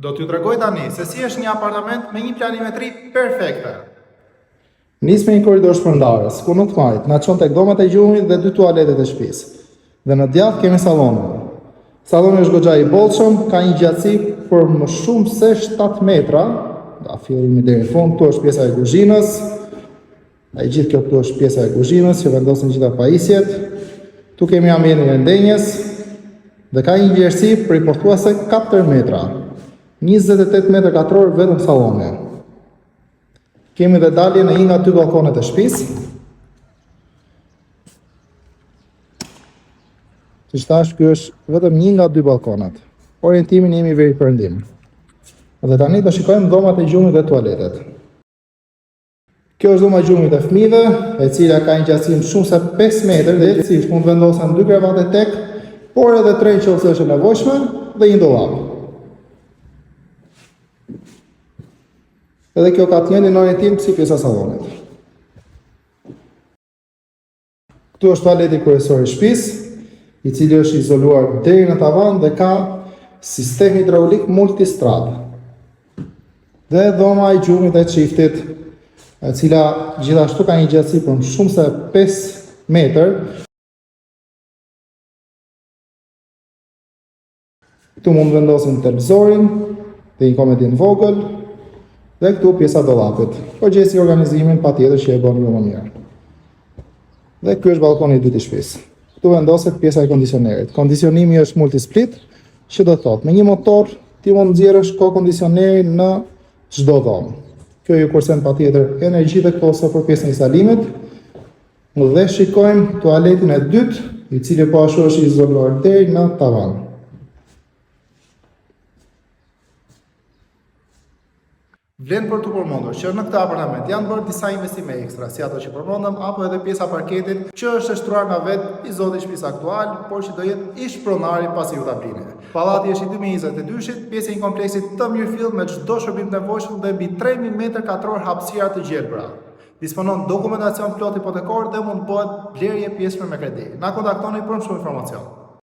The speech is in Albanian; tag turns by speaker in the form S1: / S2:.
S1: Do t'ju tregoj tani se si është një apartament me një planimetri perfekte. Nis me një korridor shpërndarës, ku në të majtë na çon tek dhomat e gjumit dhe dy tualetet e shtëpisë. Dhe në djathtë kemi sallonin. Salloni është goxha i bollshëm, ka një gjatësi për më shumë se 7 metra, nga fillimi deri në fund, këtu është pjesa e kuzhinës. E gjithë kjo këtu është pjesa e kuzhinës që vendosen gjitha pajisjet. Këtu kemi ambientin e ndenjes dhe ka një gjerësi prej pothuajse 4 metra. 28 metra katror vetëm salloni. Kemi dhe dalje në një nga dy ballkonet e shtëpisë. Siç thashë, ky është vetëm një nga dy ballkonet. Orientimin jemi veri perëndim. Dhe tani do shikojmë dhomat e gjumit dhe tualetet. Kjo është dhoma e gjumit e fëmijëve, e cila ka një gjatësi më shumë se 5 metër dhe lehtësisht mund të vendosen dy krevate tek, por edhe tre në qoftë se është e nevojshme dhe një dollap. Edhe kjo ka të njëjtin orientim si pjesa e sallonit. Këtu është tualeti kryesor i shtëpisë, i cili është izoluar deri në tavan dhe ka sistem hidraulik multistrad. Dhe dhoma e gjumit e çiftit, e cila gjithashtu ka një gjatësi për më shumë se 5 metër. Këtu mund të vendosim televizorin dhe një komodin të vogël dhe këtu pjesa e dollapit. Po gjithsesi organizimin patjetër që e bën jo më mirë. Dhe ky është ballkoni i dytë i shtëpisë. Këtu vendoset pjesa e kondicionerit. Kondicionimi është multisplit, që do të thotë me një motor ti mund të nxjerrësh kohë kondicionerin në çdo dhomë. Kjo ju kursen patjetër energji dhe kosto për pjesën e instalimit. Dhe shikojmë tualetin e dytë, i cili po ashtu është izoluar deri në tavan. Vlen për t'u përmendur që në këtë apartament janë bërë disa investime ekstra, si ato që përmendëm, apo edhe pjesa e parketit që është e shtruar nga vetë i zoti i shtëpisë aktual, por që do jetë ish pronari pasi ju ta blini. Pallati është i 2022-shit, pjesë e një kompleksi të mirëfilltë me çdo shërbim të nevojshëm dhe mbi 3000 metra katror hapësira të gjelbra. Disponon dokumentacion plot hipotekor dhe mund të bëhet blerje e pjesshme me kredi. Na kontaktoni për më shumë informacion.